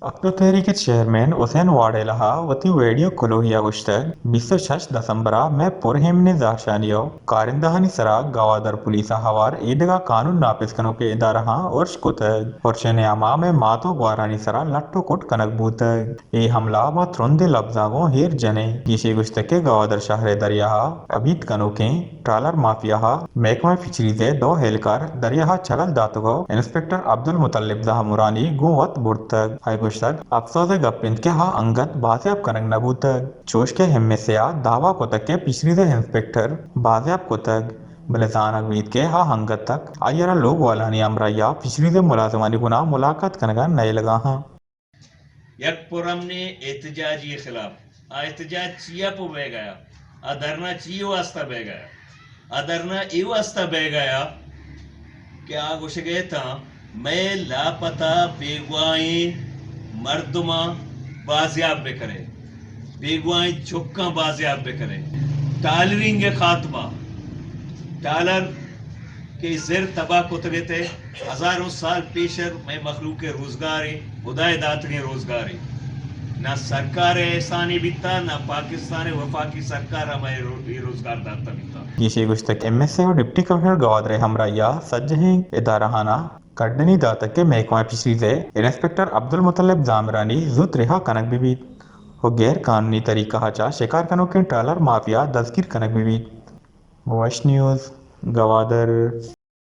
اکتو تحریک ء چیئرمین حسین واڈیلہ ء وتی ویڈیو کلوہی ء گوشتگ، بیست ء شش دسمبر ء مئے پرایمنیں زہرشانی ء کارندہانی سرا گوادر پولیس ء ہوار ایدگہ قانون نافذ کنوکیں ادارہاں ارش کتگ، ارش ء نیاما مئے مات ء گوہارانی سرا لٹ ء کٹ کنگ بوتگ۔ اے حملہ ء ما ترندیں لبزاں گوں ایر جنیں۔ گیشی گوشتگ کہ گوادر شہر ء دریا ء ابیت کنوکیں ٹرالر مافیا ء محکمہ فشریز ء دو اہلکار دریا ء چگل داتگ ء انسپکٹر عبدالمطلب زامرانی گوں وت برتگ۔ آئی گوشتگ، افسوز ء گپ انت کہ آ انگت بازیاب کنگ نہ بوتگ، چوش کہ ایم ایس اے ء دعوی کتگ کہ فشریز ء انسپکٹر بازیاب کتگ، بلے زانگ بیت کہ آ انگت تک آئی ء را لوگ والانی ہمراہی ء فشریز ء ملازمانی گنا ملاقات کنگ ء نئیلگا آں۔ یک پرامنیں احتجاجی خلاف۔ آ احتجاج چیا پہ بیگایا؟ آ دھرنا چی واسطہ بیگایا؟ آ دھرنا اے واسطہ بیگایا کہ آ گوشگے تاں مئے لاپتہ بیگواہیں مردماں بازیاب بکنے، بیگواہیں چکاں بازیاب بکنے۔ ٹالرنگ خاتمہ، ٹالر کہ زر تباہ کتگ ات، ہزاروں سال پیشر مئے مخلوق ء روزگارے، خدا ء داتگیں روزگارے۔ نہ سرکار ء احسانے بیتا، نہ پاکستان ء وفاقی سرکار ء مئے رو-، اے روزگار داتا بیتا۔ گیشی گوشتگ، ایم ایس اے و ڈپٹی کمشنر گوادر ء ہمراہی ء سجہیں ادارہانا کڈنی داتگ کہ محکمہ فشریز ء انسپکٹر عبدالمطلب زامرانی زوت رہا کنگ بہ بیت و غیر قانونی طریقہ ء چہ شکار کنوکیں ٹرالر مافیا دزگیر کنگ بہ بیت۔ وش نیوز، گوادر۔